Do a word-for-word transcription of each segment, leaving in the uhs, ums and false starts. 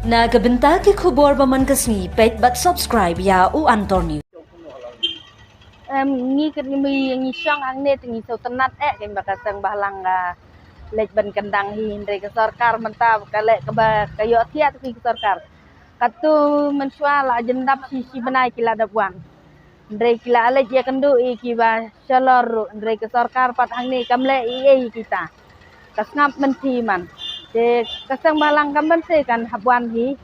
Na ka bynta ki khubor ba man ka sngi, peit bad subscribe ïa u Antonio. Em, ngi kit ngi mih ngi shong hangne te ngi sngewtynnat eh, kein ba ka seng bhalang ka leit ban kyndang hi, hynrei ka sorkar mynta ka leh kaba ka ïohthiah te ka sorkar. Katto mynshuwa la jan dap shi shi bnai ki la dap wan. Hynrei ki la leit ïakynduh ïa kiba shalor ruh, hynrei ka sorkar pat hangne kam leh ei ei kita. Ka sngap mynthi man. Te ka seng bhalang kam ban se kan hap wan hi.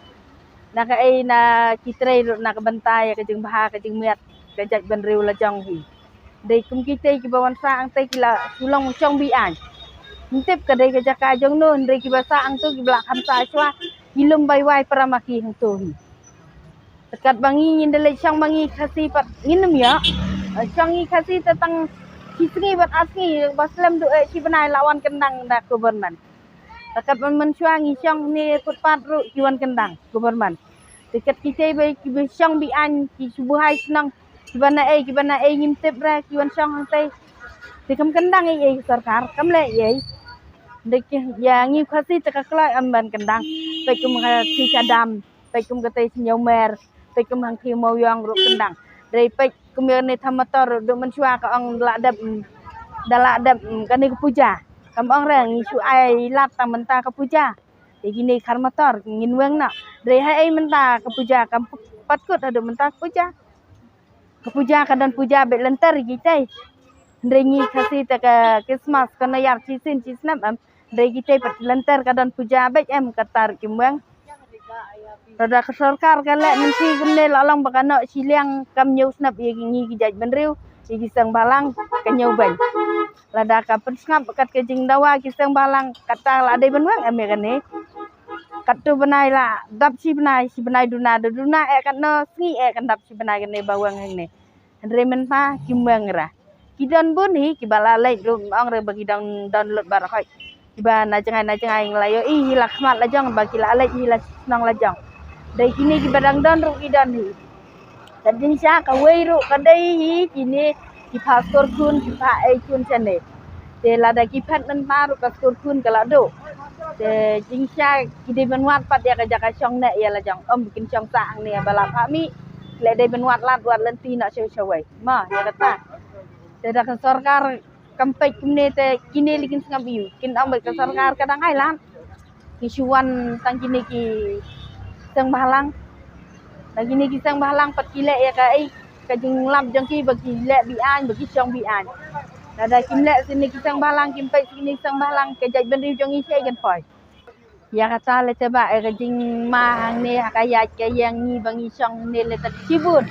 Na kaei na ki trei ruh na ka bynta ïa ka jingbha ka jingmiat ka jaitbynriew la jong hi. Dei kum kitei kiba wan sah hangtei ki la shu long shong be-aiñ. Ngim tip ka dei ka jaka jong no, hynrei kiba sah hangto kiba la kham sah shuwa ki lum bai wai para ma ki hangto hi. Te katba ngi ngin da leit shong ma ngi Khasi pat ngin ym ïoh. Shong ngi Khasi te tang shi sngi bad ar sngi, ba slem duh eh shi bnai la wan kyndang da government. Te katba mynshuwa ngi shong ne footpath ruh ki wan kyndang government. Te kat kitei ba kiba shong be-aiñ ki shu buhai shnong, kiba na ei kiba na ei ngim tip re, ki wan shong hangtei. Te kam kyndang ei ei sorkar, kam leh ei ei. Dei ki ïa ngi Khasi te ka kloi ym ban kyndang. Peit kum ka Khasi Shadam, peit kum katei Sniawmer, peit kum hangtei Mawïong ruh kyndang. Dei peit kum ïa kane Khar Mator ruh, duh mynshuwa ka ong da la dep, da la dep kane ka puja. Kam ong re ngi shu ai lad tang mynta ka puja. Te kine Khar Mator ngin weng noh. Dei haei mynta ka puja, kam pat kut haduh mynta ka puja. Ka puja ka don puja beit lynter kitei. Hynrei ngi Khasi te ka Christmas ka naiar shisien shisnem em. Hynrei kitei pat lynter ka don puja beit em, kata ruh kim weng. Lada ka sorkar ka leh mynthi kumne la long ba ka noh shiliang kam ñiew snap ïa ki ngi ki jaitbynriew, ïa ki seng bhalang ka ñiew beiñ. Lada ka pynsngap kat ka jingdawa ki seng bhalang kata la dei ban weng em ïa kane. Katto bnai la dap shi bnai, shi bnai duna da duna eh, katno sngi eh kan dap shi bnai kane ba weng hangne. Hynrei mynta kim weng ra. Ki don bun hi kiba la leit ruh ym ong re ba ki dang don lut baroh. Kiba na jngai na jngai la ïohi hi la khmat la jong ba ki la leit hi la shnong la jong. Dei kine kiba dang don ruh ki don hi. Ka jingshisha kawei ruh ka dei hi kine ki pha skur khun ki pha ei khun shane. Te lada ki phet mynta ruh ka skur khun ka la duh. Te jingshisha ki dei ban wad pat ïa ka jaka shong ne ïa la jong, ym ba kin shong sah hangne ba la phah mih. Leh dei ban wad lad wad lynti noh shawei shawei. Ma ïa kata. Te da ka sorkar kam peit kumne te kine lei kin sngap ïa u. Kin ong beit ka sorkar ka dang ai lad. Ki shu wan tang kine ki seng bhalang. Tang kine ki seng bhalang pat ki leh ïa kaei ka jinglap jong ki ba ki leh be-aiñ ba ki shong be-aiñ. Lada kim leh sini ki seng bhalang, kim peit sini seng bhalang, ka jaitbynriew jong ngi shaei kan poi. Ïa kata lei te bah, ïa ka jingma hangne ha ka ïaid ka ïeng ngi ba ngi shong ne lei te shibun.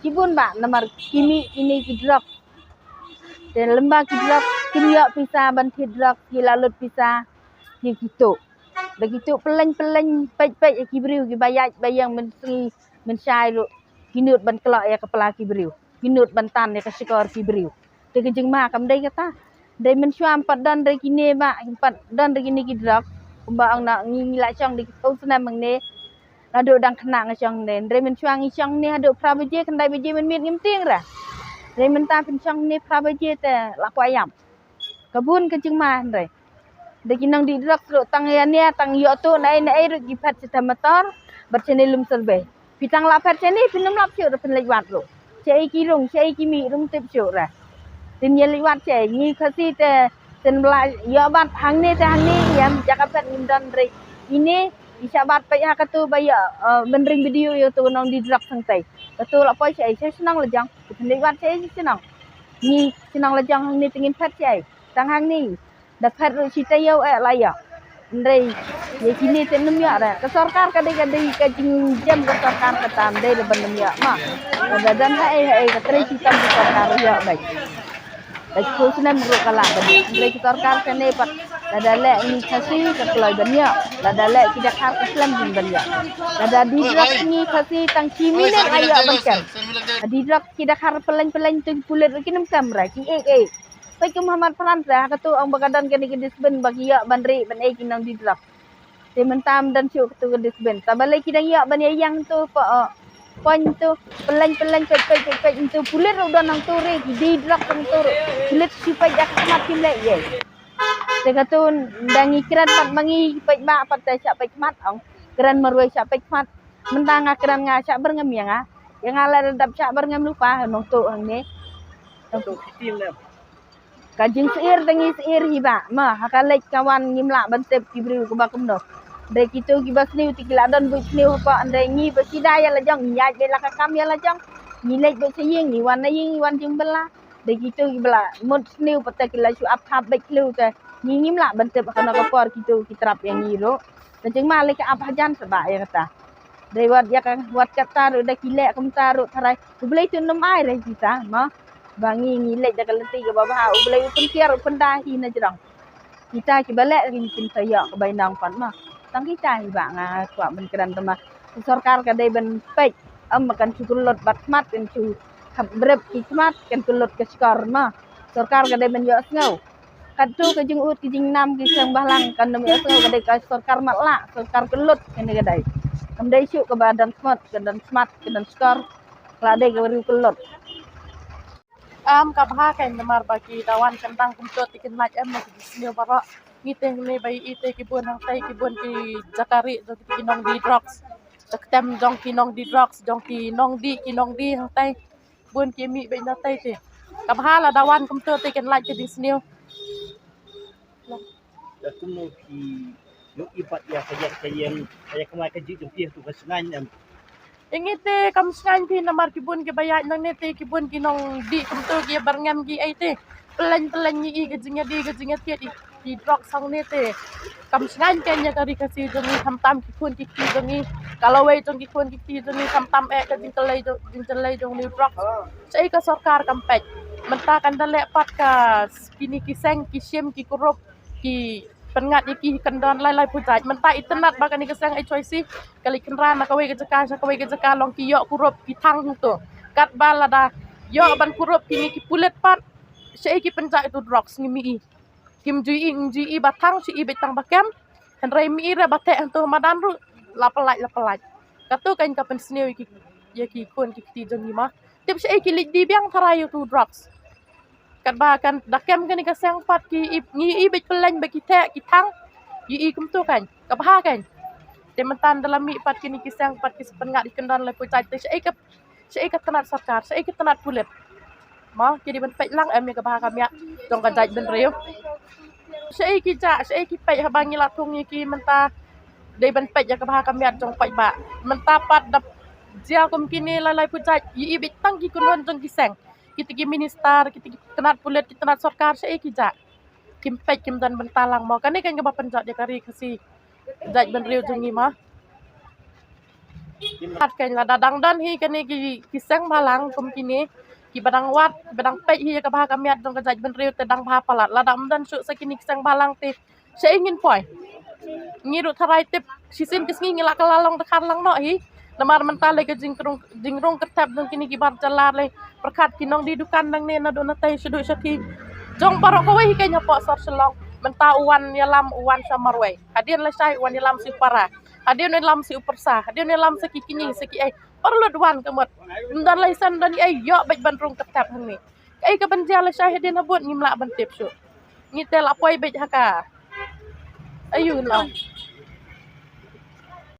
Shibun bah namar ki mih kine ki drug. Te lem ba ki drug kim ïoh pisa ban thied drug, ki la lut pisa ïa kito. Da kito pyllein pyllein, peit peit ïa ki briew kiba ïaid ba ïeng mynsngi mynshai ruh ki nud ban kloi ïa ka pla ki briew, ki nud ban tan ïa ka shkor ki briew. Te ka jingma kam dei kata. Dei mynshuwa ym pat don re kine bah, ym pat don re kine ki drug. Kumba ong na ngi ngi la shong da ki phew snem hangne. Naduh dang khynnah nga shong ne. Dei mynshuwa ngi shong ne haduh phra baje, khyndai baje mynmiet ngim tieng re. Dei mynta phin shong ne phra baje te la poi ïap. Ka bun ka jingma hynrei. Da ki nongdih drug ruh tang ïa nia tang ïoh tu na ei na ei ruh ki phet sha Khar Mator bad shane Lumsurvey. Phi tang la phet shane phin ym lap shuh ruh phin leit wad ruh. Shaei ki rung, shaei ki mih ruh ym tip shuh re. Phin ïa leit wad shaei, ngi Khasi te shen ba la ïoh bat hangne te hangne ïa jaka phet ngim don re. Ine i shah bat peit ha katu ba ïoh, eh, ban ring video ïa tu nongdih drug sangtai. Katu la poi shaei, sha shnong la jong. Phin leit wad shaei sha shnong. Ngi shnong la jong hangne te ngin phet shaei. Tang hangne da phet ruh shi taïew eh la ïoh. Hynrei ïa kine te nym ïoh re. Ka sorkar ka dei ka dei ka jingjem ka sorkar kata ym dei da ban nym ïoh ma. Lada don haei haei ka trei shitom ka sorkar ïoh beit. Ka phew snem ruh ka lah ban ïoh. Hynrei ka sorkar kane pat lada leh ngi Khasi ka kloi ban ïoh. Lada leh ki Dkhar ka slem jin ban ïoh. Lada dih drug ngi Khasi tang shi minit la ïoh ban kem. Dih drug ki Dkhar pyllein pyllein tu ki pulit ruh kin ym kem re, ki ek ek. Peit kum ha Mawphanrang te ha katu ong ba ka don kane ka dustbin ba ki ïoh ban rieh ban ei ki nongdih drug. Te mynta ym don shuh katu ka dustbin. Tang balei ki dang ïoh ban ïa ïeng tu pa, eh, pon tu pyllein pyllein peit peit peit peit tu pulit ruh don hangtu re, ki dih drug hangtu ruh. Pulit shu peit ïa ka khmat kim leh ei ei. Te katu da ngi kren pat ma ngi peit bah pat te shah peit khmat ong. Kren marwei sha pek mat. Mynta nga kren nga sha berngem ïa nga. Ïa nga la dap sha berngem lupa nong tu hangne. Tu kitim ne. Ka jingsyier da ngi syier hi ba ma ha ka leit ka wan ngim lah ban tip ki briew kiba kumno. Dei kito kiba sniew te ki la don buit sniew hapoh, dei ngi ba sida ïa la jong, ngi ïaid beit la ka kam ïa la jong. Ngi leit beit sha ïing, ngi wan na ïing, ngi wan jingbylla. Dei kito kiba la mut sniew pat te ki la shu ap hap beit khliew te ngi ngim lah ban tip ha kano ka por kito ki trap ïa ngi ruh. Te jingma lei ka ap hajan sa ba ïa kata. Dei wat ïa ka wat kata ruh da ki leh kumta ruh tharai U Blei tu nym ai re kita ma. Ba ngi ngi leit da ka lynti kaba bha, U Blei u pynkiar u pynda hi na jrong. Kita kiba leh ngi kin sa ïoh ka bainong pat ma. Tang kita hi ba nga kwah ban kren te ma. Ka sorkar ka dei ban peit, em, kan shu kyllut bad khmat, kan shu khap brep ki khmat, kan kyllut ka shkor ma. Sorkar ka dei ban ïohsngew. Katto ka jingud ka jingnam ki seng bhalang kan nym ïohsngew, ka dei ka sorkar matlah, sorkar kyllut kane ka dei. Kam dei shuh kaba don smat, ka don smat, ka don shkor. Ka la dei ka briew kyllut. Am, ka bha kein namar ba ki da wan kyndang kumto te kin lait em na ki sniew baroh. Ngi te ngi ba ïohi te ki bun hangtai, ki bun ki jaka rieh jong ki nongdie drugs. Te ktem jong ki nongdie drugs, jong ki nongdie, ki nongdie hangtai. Bun ki mih beit na tai te. Ka bha lada wan kumto te kin lait ki jingsniew. Da kumno phi ïohi pat ïa ka ïa ka ïeng, ka ïa kamai ka jingkyrpad tu ka shngaiñ em? Ïa ngi te kam shngaiñ phi namar ki bun kiba ïaid nangne te ki bun ki nongdie kumto ki ïa berngem ki ei te. Pyllein pyllein ngi i ka jingïadie ka jingïatied i ki drugs hangne te. Kam shngaiñ kein ïa ka ri Khasi jong ngi, khamtam ki khun ki kti jong ngi. Ka lawei jong ki khun ki kti jong ngi khamtam eh ka jingkyllei jong, jingkyllei jong u drugs. Shaei ka sorkar kam peit. Mynta kan da leh pat ka kine ki seng ki shim ki kurup ki pynngat ïa ki kyndon lai lai pujait. Mynta itynnad ba kane ka seng H Y C ka leit kynran na kawei ka jaka sha kawei ka jaka, long ki ïoh kurup ki thang hangto. Katba lada ïoh ban kurup kine ki pulit pat, shaei ki pynjah ïa u drugs, ngim i. Kim ju i, ngim ju i ba thang, shu i beit tang ba kem. Hynrei mi i re ba theh hangto madan ruh la pyllait, la pyllait. Kato kein ka pynsniew ïa ki, ïa ki khun ki kti jong ngi ma. Tip shaei ki leit die biang tharai ïa u drugs. Katba kan da kem kane ka seng pat ki i, ngi i beit pyllein ba ki theh ki thang. Ngi i kumto kein, ka bha kein. Te mynta da la mih pat kine ki seng pat ki pynngat ïa ki kyndon lai pujait te shaei ka, shaei ka tnat sorkar, shaei ka tnat pulit. Ma ki dei ban peit lang em ïa ka bha ka miat jong ka jaitbynriew. Shaei ki jah, shaei ki peit haba ngi la thung ïa ki mynta. Dei ban peit ïa ka bha ka miat jong paidbah. Mynta pat da jia kum kine lai lai pujait, ïa i beit tang ki kynhun jong ki seng. Kita ki minister, kita ki tnat pulit, ki tnat sorkar, shaei ki jah. Kim peit kim don bynta lang mo. Kane kein kaba pynjot ïa ka ri Khasi. Jaitbynriew jong ngi mo. Pat kein lada dang don hi kane ki, ki seng bhalang kum kine. Kiba dang wad, kiba dang peit hi ïa ka bha ka miat jong ka jaitbynriew te dang bha palat. Lada ym don shuh sa kine ki seng bhalang te shaei ngin poi. Ngi ruh tharai tip shisien ki sngi ngi la kylla long dkhar lang noh hi. Namar mynta lei ka jingrung, jingrung kyrthep jong kine ki bar jylla lei. Pyrkhat ki nongdie dukan nangne naduh natai shaduh shathie. Jong baroh kawei hi kein hapoh sor Shillong. Mynta u wan ïalam u wan sha marwei. Hadien lashai u wan ïalam sha u para. Hadien u ïalam sha u pyrsa. Hadien u ïalam sha ki kñi sha ki ei. Paralok u wan ka mut. Ym don license don ei, ïoh beit ban rung kyrthep hangne. Kaei kaban jia lashai hadien habud ngim lah ban tip shuh. Ngi te la poi beit ha ka. Aïu la.